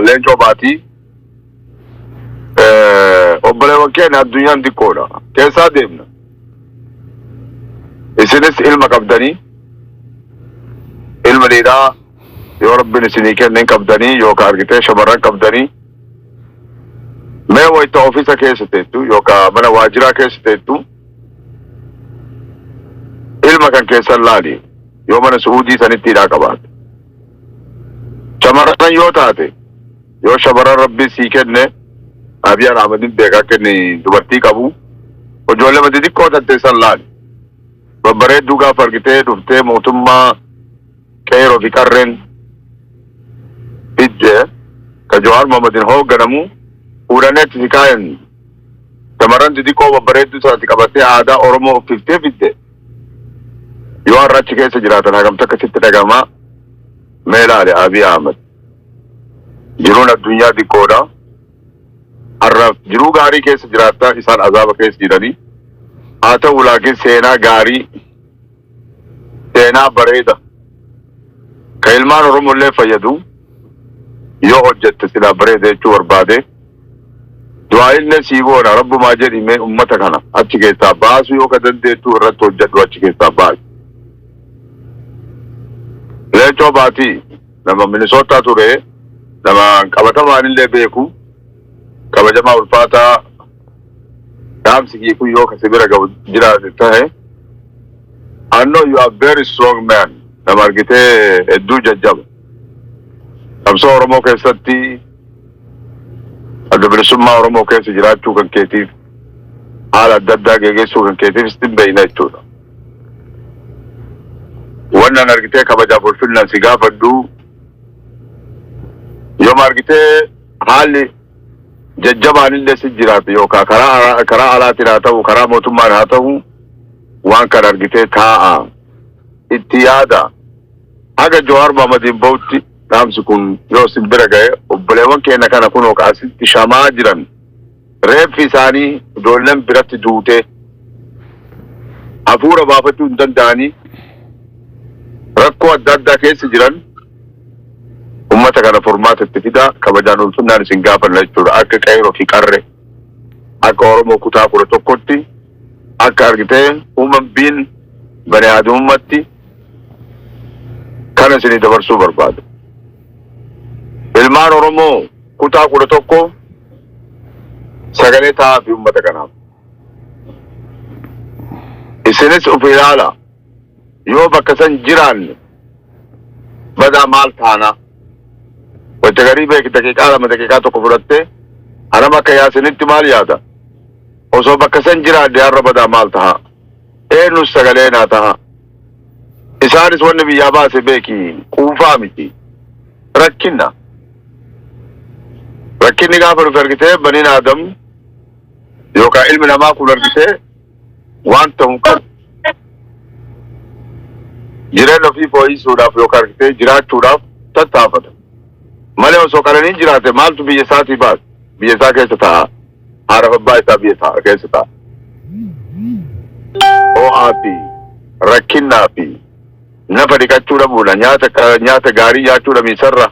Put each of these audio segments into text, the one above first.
Leencoo Baatii. Obboleewwan keenya, addunyaan xiqqoodha. Keessaa deemna. Isinis ilma qabdanii, ilma dhiiraa yoo Rabbiin isinii kenne qabdanii yookaan argitee shamarran qabdanii, mee wayita ofiisa keessa teettu yookaan mana waajjiraa keessa teettu ilma kan keessan laali. Yoo mana Su'uudii sanitti hidhaa qabaate. Shamarran yoo taate, yoo shamarran Rabbiin sii kenne, Abiy Ahmedin beekaa akka inni dubartii qabu, ijoollee xixiqqoo tatte san laali. Babbareedduu gaafa argitee dhuftee mootummaa qeeroo fi qarreen fidde ka Jawaar Mohammadin hoogganamu fuudhanii achi si kaayan, shamarran xixiqqoo babbareedduu sanatti qabattee aadaa Oromoo uffiftee fidde, yoo har'a achi keessa jiraatan hagamta akkasitti dhagamaa? Mee laale, Abiy Ahmed. Jiruun addunyaa xiqqoodha. Har'a jiruu gaarii keessa jiraattaa, isaan azaaba keessa jiranii. Haa ta'u, laakiin seenaa gaarii, seenaa bareeda ka ilmaan Oromoo illee fayyadu yoo hojjette silaa bareeda jechuu barbaade. Du'aa illee sii goona. Rabbumaa jedhimee ummata kana achi keessaa baasu yoo ka dandeettu irratti hojjedhu, achi keessaa baasi. Leencoo Baatii nama Minisootaa ture, nama qabatamaan illee beeku, kabajamaa ulfaataa, dhaamsi kiyya kun yoo kasi bira gahu jiraate tahe, I know you are very strong man, nama argitee hedduu jajjaba. Qabsoo Oromoo keessatti, Adda Bilisummaa Oromoo keessa jiraachuu kan keetiif, haala adda addaa geggeessuu kan keetiif sitti beeyna jechuudha. Wannan argitee kabajaaf ulfinnaan si gaafadhu, yooma argitee haalli jajjabaan illee si jiraate yookaan karaa alaatiin haa ta'u, karaa mootummaan haa ta'u, waan kana argitee taa'a itti yaada. Haga Jawaar Mohammadiin bahutti dhaamsi kun yoo isin bira ga'e, obboleewwan keenya kana kunoo asitti shamaa jiran, reeffi isaanii ijoolleen biratti duute, hafuura baafachuu hin danda'anii, rakkoo adda addaa keessa jiran, ummata kana furmaata itti fidaa. Kabajaan ulfinnaan isin gaafanna jechuudha. Akka qeeroo fi qarre, akka Oromoo kutaa 11tti, akka argitee human being, bani aadamummatti kana isinii dabarsuu barbaada. Ilmaan Oromoo kutaa 11, sagalee ta'aa fi ummata kanaaf. Isinis of ilaala. Yoo bakka san jiraanne badaa maal taana? Wacca garii beeki, daqiiqaa 2, daqiiqaa 1 fudhattee anam akka yaasinitti maal yaada? Osoo bakka san jiraadhe har'a badaa maal taha? Eenyus sagalee naa taha? Isaanis wanni biyyaa baase beeki quufaa miti. Rakkinna. Rakkinni gaafa dhufe argitee baniin Aadam yookaan ilmi namaa kun argitee waan ta'u qabu. Jireenya ofii fooyyessuudhaaf yookaan argitee jiraachuudhaaf tattaafata. Malee osoo qananiin jiraate maaltu biyya isaatii baasa? Biyya isaa keessa taa'a. Haadha abbaa isaa biyya taa'a keessa taa'a. Ho'aa fi rakkinnaa fi nafa dhiqachuu dhabuudha. Nyaata gaarii nyaachuu dhabiisarra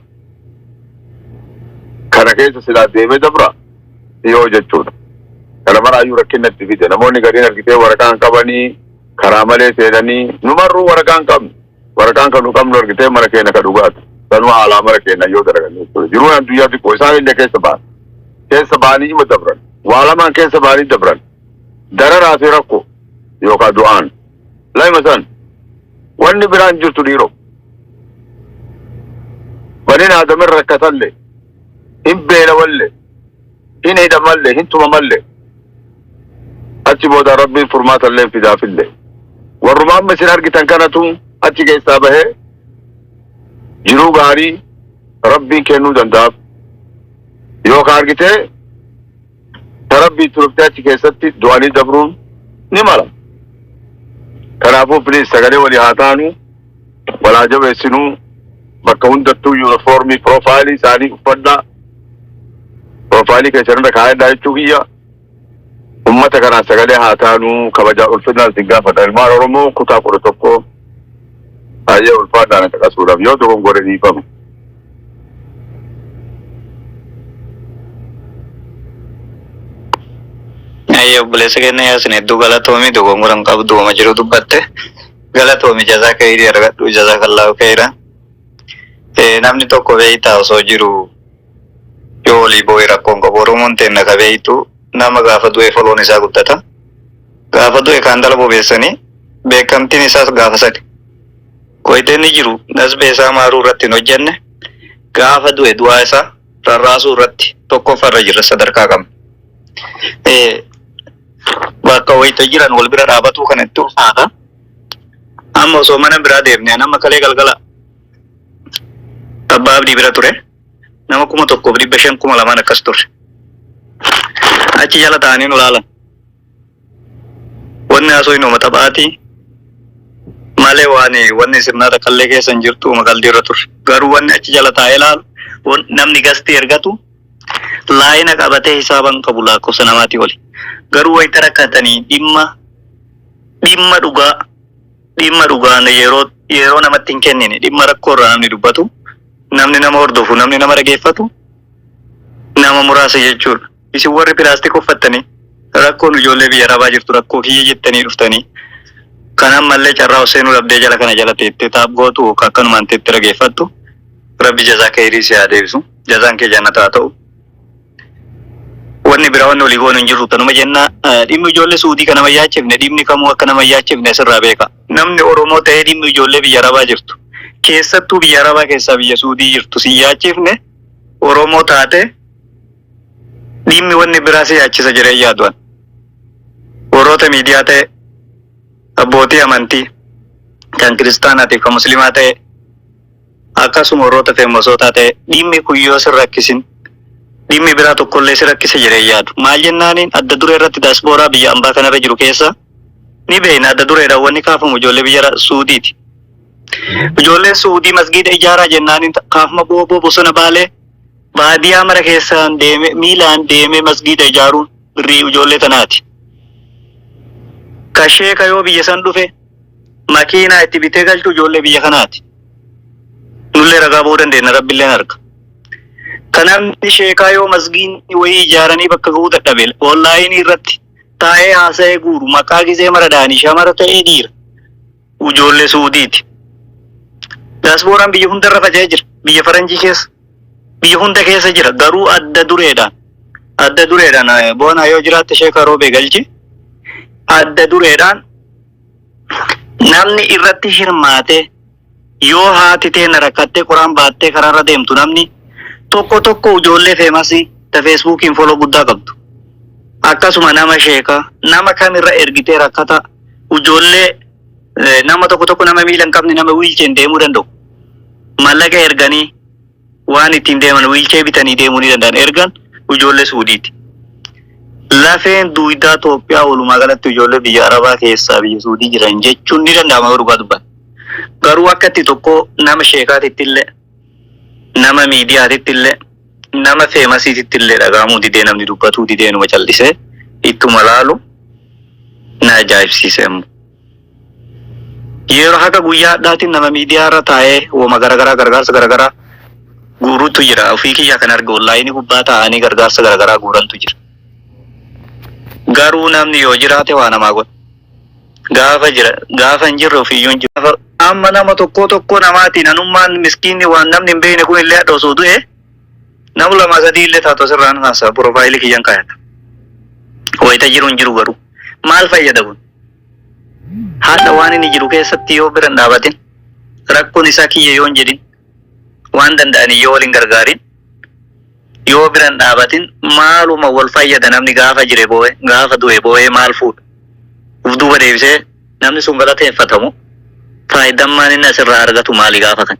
kana keessa silaa deemee dabra yoo jechuudha. Kana maraayyuu rakkinna itti fide. Namoonni gariin argitee waraqaa hin qabanii karaa malee seenanii, numarruu waraqaa hin qabnu. Waraqaan kan nu qabnu argitee mana keenya ka dhugaati. Sanuma haalaa mana keenya yoo dalagan jechuudha. Jiruun addunyaa xiqqoo, isaan illee keessa ba'an. Keessa ba'anii ima dabran. Waa lamaan keessa ba'anii dabran. Dararaa fi rakkoo yookaan du'aan. Lama san. Wanni biraan jirtu dhiiroo. Baniin Aadamin rakkatallee, hin beelawalle, hin hidhamallee, hin tumamallee. Achi booda Rabbiin furmaatallee fidaafillee. Warruma amma isin argitan kanatu achi keessaa bahee jiruu gaarii Rabbiin kennuu danda'aaf. Yookaan argitee ta Rabbii turuftee achi keessatti du'anii dabruun ni mala. Kanaafuu please, sagalee walii haa taanu, walaa jabeessinuu, bakka hundattuu yuunifoormii profile isaanii uffadhaa. Profile keessan irra kaa'adhaa jechuu kiyya. Ummata kanaan sagalee haa taanuu, kabajaa ulfinnaan isin gaafadha. Ilmaan Oromoo kutaa 11, baay'ee ulfaadhaan caqasuudhaaf yoo dogongore dhiifama. Ayyee obboleessa keenya Yaasin hedduu galatoomi dogongora hin qabdu wama jiru dubbatte galatoomi jazaa khayrii argadhu jazaakallaahu khayran. Namni tokko beeytaa osoo jiru yoo olii boo'e rakkoon qabu Oromoon teenna ka beeytu nama gaafa du'e foloon isaa guddata. Gaafa du'e kaandala bobeessanii beekamtiin isaas gaafa sadi. Koyitee inni jiru nasbee isaa maaruu irratti hin hojjenne gaafa du'e du'aa isaa rarraasuu irratti tokkoffarra jirra sadarkaa qabna. Bakka wayita jiran wal bira dhaabatuu kana itti ulfaata. Amma osoo mana biraa deemne an amma kalee galgala abbaa abdii bira ture. Nama 1500 2000 akkas turre. Achi jala ta'anii nu laalan. Wanni haasoo inuma taphaatii malee waan wanni sirnaa takkallee keessa hin jirtu uma qalbii irra turre. Garuu wanni achi jala taa'ee laalu namni gastii ergatu laayina qabatee hisaaba hin qabu lakkoofsa namaatii oli. Garuu wayita rakkatanii dhimma dhimma dhugaa dhimma dhugaan yeroo yeroo namatti hin kennine dhimma rakkoo irraa namni dubbatu namni nama hordofu namni nama dhageeffatu nama muraasa jechuudha. Isin warri pilaastika uffattanii rakkoon ijoollee biyya arabaa jirtu rakkoo kiyya jettanii dhuftanii kan ammallee carraa ol seenuu dhabdee jala kana jala teettee taap gootu yookaan akkanumaan teettee dhageeffattu rabbi jazaa khayrii si haa deebisu. Jazaan kee jannata haa ta'u. Wanni biraa wanni olii goonu hin jirru tanuma jenna. Dhimmi ijoollee Suudii kan nama yaachifne dhimmi kamuu akka nama yaachifne asirraa beeka. Namni Oromoo ta'ee dhimmi ijoollee biyya Arabaa jirtu keessattuu biyya Arabaa keessaa biyya Suudii jirtu si yaachifne Oromoo taate dhimmi wanni biraa si yaachisa jedhee yaadu an. Warroota miidiyaa ta'e abbootii amantii kan kiristaanaatiif kan musliimaa ta'e akkasuma warroota feemosootaa ta'e dhimmi kun yoo sin rakkisin dhimmi biraa tokkollee si rakkisa jedhee yaadu. Maal jennaaniin adda duree irratti daaspooraa biyya ambaa kanarra jiru keessa ni beekna adda dureedhaan wanni kaafamu ijoollee biyya Suudiiti. Ijoolleen Suudii masgiida ijaaraa jennaaniin kaafama booboo bosona baalee baadiyaa mara keessaan deeme miilaan deemee masgiida ijaaruun birrii ijoollee tanaati. Ka sheeka yoo biyya san dhufe makiinaa itti bitee galchu ijoollee biyya kanaati. Nullee ragaa ba'uu dandeenya rabbilleen arga. Ka namni sheekaa yoo masgiinni wayii ijaaranii bakka ga'uu dadhabe onlaayinii irratti taa'ee haasa'ee guuru maqaa gizee mara da'anii shamara ta'ee dhiira. Ijoollee Suudiiti. Daaspooraan biyya hundarra faca'ee jira. Biyya faranjii keessa. Biyya hunda keessa jira. Garuu adda dureedhaan. Adda dureedhaan boonaa yoo jiraatte sheeka roobee galchi. Adda dureedhaan namni irratti hirmaate yoo haati teenna rakkattee qoraan baattee karaarra deemtu namni tokko tokko ijoollee feemasii ta feesbuukiin foloo guddaa qabdu. Akkasuma nama sheeka nama kamirra ergitee rakkata ijoollee nama tokko tokko nama miila hin qabne nama wiilcheen deemuu danda'u. Mallaqa erganii waan ittiin deeman wiilchee bitanii deemuu ni danda'an ergan ijoollee Suudiiti. Lafeen duudaa Itoophiyaa walumaa galatti ijoollee biyya Arabaa keessaa biyya Suudii jiran jechuun ni danda'ama yoo dhugaa dubbanne. Garuu akka itti tokko nama sheekaatitti illee nama miidiyaatitti illee nama feemasiititti illee dhaga'amuu didee namni dubbatuu didee numa callisee ittuma laalu na ajaa'ibsiise ammoo. Yeroo haga guyyaa hadhaatiin nama miidiyaa irra taa'ee woma garagaraa gargaarsa garagaraa guuruutu jira. Ofii kiyya kan arge onlaayinii gubbaa taa'anii gargaarsa garagaraa guurantu jira. Garuu namni yoo jiraate waa namaa godha. Gaafa jira gaafa hin jirre ofiiyyuu hin jiru. Amma nama tokkoo tokkoo namaatiin anummaan miskiinni waan namni hin beekne kun illee hadha osoo du'e nama lama sadii illee taatu asirraan haasaa piroofaayilii kiyyan kaayata. Wayita jiru hin jiru garuu maal fayyada kun? Haadha waan inni jiru keessatti yoo bira hin dhaabatin rakkoon isaa kiyya yoo hin jedhin waan danda'anii yoo wal hin gargaarin yoo bira hin dhaabatin maaluma wal fayyada namni gaafa jire boo'e gaafa du'e boo'ee maal fuudha? Uf duuba deebisee namni sun galateeffatamu faayidammaan inni asirraa argatu maali gaafa kan?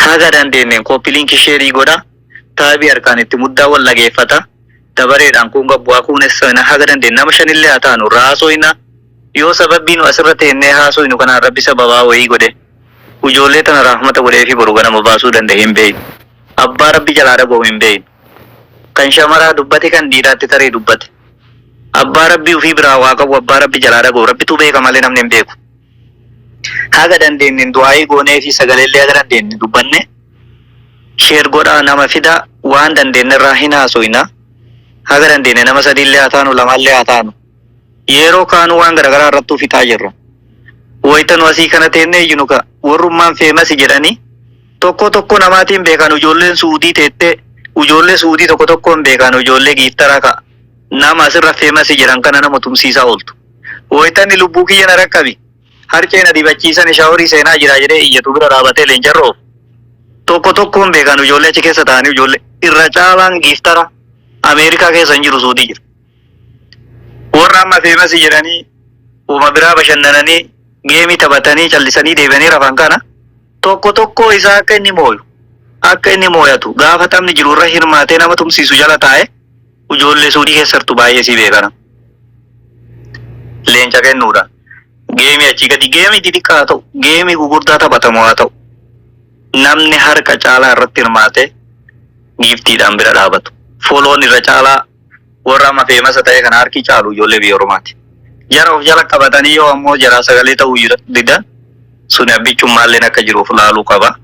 Haga dandeenyeen koppii liinkii sheerii godha taabii harkaan itti muddaa wal dhageeffata dabareedhaan kun gabbu'aa kun essana haga dandeenye nama shanillee haa taanu raasoyna yoo sababbii nu asirra teennee haasoynu kanaan rabbi sababaa wayii godhe ijoollee tana rahmata godhee fi boru ganama baasuu danda'e hin beeynu. Abbaa rabbi jalaa dhaga'u hin beeynu. Kan shamaraa dubbate kan dhiiraatti taree dubbate. Abbaa rabbii ofii biraa waa qabu abbaa rabbi jalaa dhaga'u rabbitu beeka malee namni hin beeku. Haga dandeenyeen du'aayii goonee fi sagaleellee haga dandeenye dubbanne sheer godhaa nama fida waan dandeenye irraa hin haasoyna. Haga dandeenye nama sadiillee haa taanu, lamaallee haa taanu. Yeroo kaanuu waan garaagaraa irrattuu fixaa jirra. Wayita nu asii kana teennee iyyinu ka warrummaan famous jedhanii tokko tokko namaatiin beekan, ijoolleen Suudii teettee, ijoollee Suudii tokko tokkoon beekan, ijoollee giiftaraa ka nama asirra famous jedhan kana nama tumsiisaa ooltu. Wayitanni lubbuu kiyya na rakkabi, harcee na dibachiisan, shower seenaa jira jedhee iyyatu bira dhaabatee leencarroof. Tokko tokkoon beekan ijoollee achi keessa ta'anii, ijoollee irra caalaan giiftara Ameerikaa keessa hin jiru, Suudii jira. Warra amma famous jedhanii uuma biraa bashannananii, game taphatanii, callisanii deebi'anii rafan kana tokko tokko isaa akka inni mooyu, akka inni mooyatu, gaafa taphni jiru irra hirmaatee nama tumsiisu jala taa'e, ijoollee Suudii keessattuu baay'ee si beekana. Leenca kennuudha. Game achii gadi, game xixiqqaa haa ta'u, game gugurdaa taphatamu haa ta'u, namni harka caalaa irratti hirmaate giiftiidhaan bira dhaabatu. Follow'n irra caalaa warra amma famous ta'e kana harki caalu ijoollee biyya Oromaati. Jara of jala qabatanii yoo ammoo jaraa sagalee ta'uu didan, suni abbichummaalleen akka jiruuf laaluu qaba.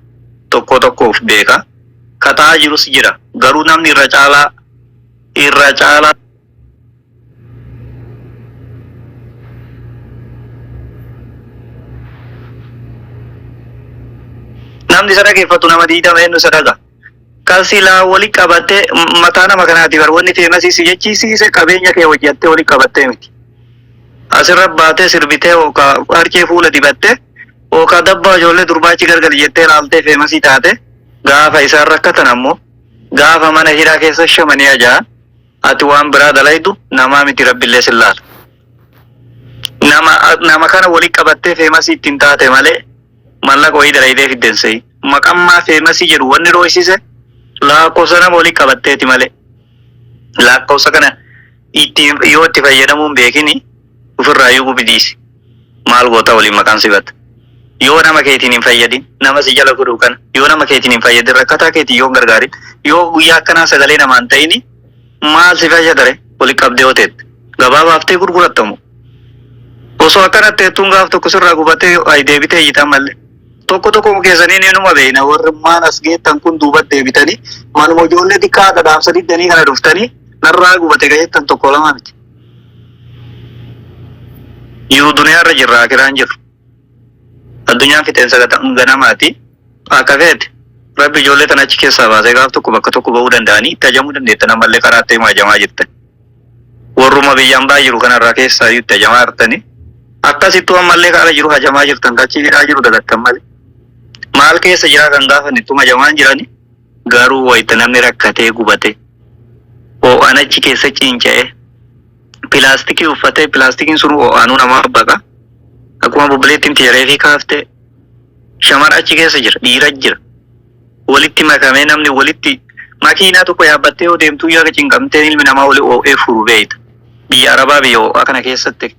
Tokko tokko of beeka. Kataa jirus jira. Garuu namni irra caalaa namni isa dhageeffatu nama 20, eenyu isa dhaga. Kan silaa wali qabattee mataa nama kanaati bar, wanni famous si jechisiise qabeenya kee hojjattee wali qabattee miti. Asirra baatee sirbitee yookaan harkee fuula dibattee yookaan dabbaa ijoollee durbaachi gargali jettee ilaaltee famous taate, gaafa isaan rakkatan ammoo, gaafa mana hidhaa keessa shamanii ajaa, ati waan biraa dalaydu namaa miti, rabbillee sin laala. Nama nama kana wali qabattee famous ittiin taate malee mallaqa wayii dalaydee fiddensee maqammaa famous jedhu wanni dho'isise lakkoofsa nama wali qabatteeti malee, lakkoofsa kana ittiin yoo itti fayyadamuun beekini ofirraa yoo gubidiisi maal goota waliin maqaan sibata. Yoo nama keetiin hin fayyadin, nama si jala godhu kana yoo nama keetiin hin fayyadin, rakkataa keetiin yoo hin gargaarin, yoo guyyaa akkanaa sagalee namaan ta'ini, maal si fayyadare wali qabdee yoo teette gabaa baaftee gurgurattamu? Osoo akkanatti teettuun gaaf tokko sirraa gubatee ay deebitee iyyitan malee. Tokko tokko keessanii ni numa beekna, warri maan as geettan kun duuba deebitanii manuma ijoollee xiqqaa dhadhaamsa diddanii kana dhuftanii narraa gubate gahettan tokko lama miti. Yeroo duniyaa irra jirra, akiraan jiru. Addunyaan fixeensa ganamaati. Akka feete rabbi ijoollee tana achi keessaa baasee gaaf tokko bakka tokko ba'uu danda'anii itti ajamuu dandeettan, ammallee karaa itti ajamaa jirtan. Warruma biyyaan baa jiru kanarraa keessaa itti ajamaa jirtanii. Akkasittuu ammallee kaala jiru hajamaa jirtan, kachi hidhaa jiru dagattan malee. Maal keessa jiraa kan gaafan ittuma hajamaan jirani, garuu wayita namni rakkatee gubate, ho'aan achi keessa cinca'e, pilaastikii uffatee, pilaastikiin sun ho'aanuu nama baqa. Akkuma bubbaleettiin tiyareefii kaaftee, shamara achi keessa jira, dhiira jira. Walitti makamee, namni walitti makiinaa tokko yaabbattee yoo deemtuu yoo cinqamtee ilmi namaa wali oo'ee furu beeyta. Biyya Arabaa, biyya ho'aa kana keessatti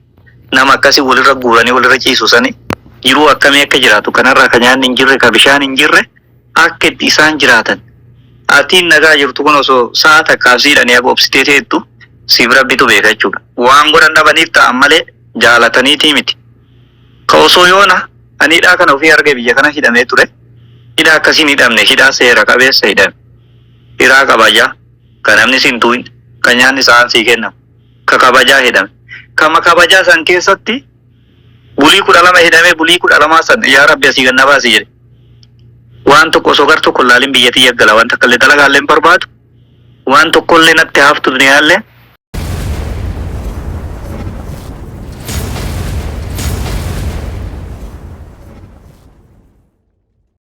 nama akkasii walirra guuranii walirra ciisu sani jiruu akkamii akka jiraatu, kanarraa ka nyaanni hin jirre, ka bishaan hin jirre, akka itti isaan jiraatan. Atiin nagaa jirtu kun osoo sa'a takkaaf siidhanii haga obsitee teettu siif rabbitu beeka jechuudha. Waan godhan dhabaniif ta'an malee jaalataniitii miti. Ka osoo yoona ani hidhaa kana ofii arge, biyya kana hidhamee ture. Hidhaa akkasiin hidhamne, hidhaa seera qabeessa hidhame. Hiraa kabajaa ka namni sin tuhin, ka nyaanni sa'aan sii kennamu, ka kabajaa hidhame. Kama kabajaa san keessatti bulii 12 hidhamee, bulii 12 san yaa rabbi asii ganna baasi jedhe. Waan tokko osoo gar tokko ilaalin biyya tiyya gala, waan takka illee dalagaallee hin barbaadu. Waan tokkollee natti haftu duniyaallee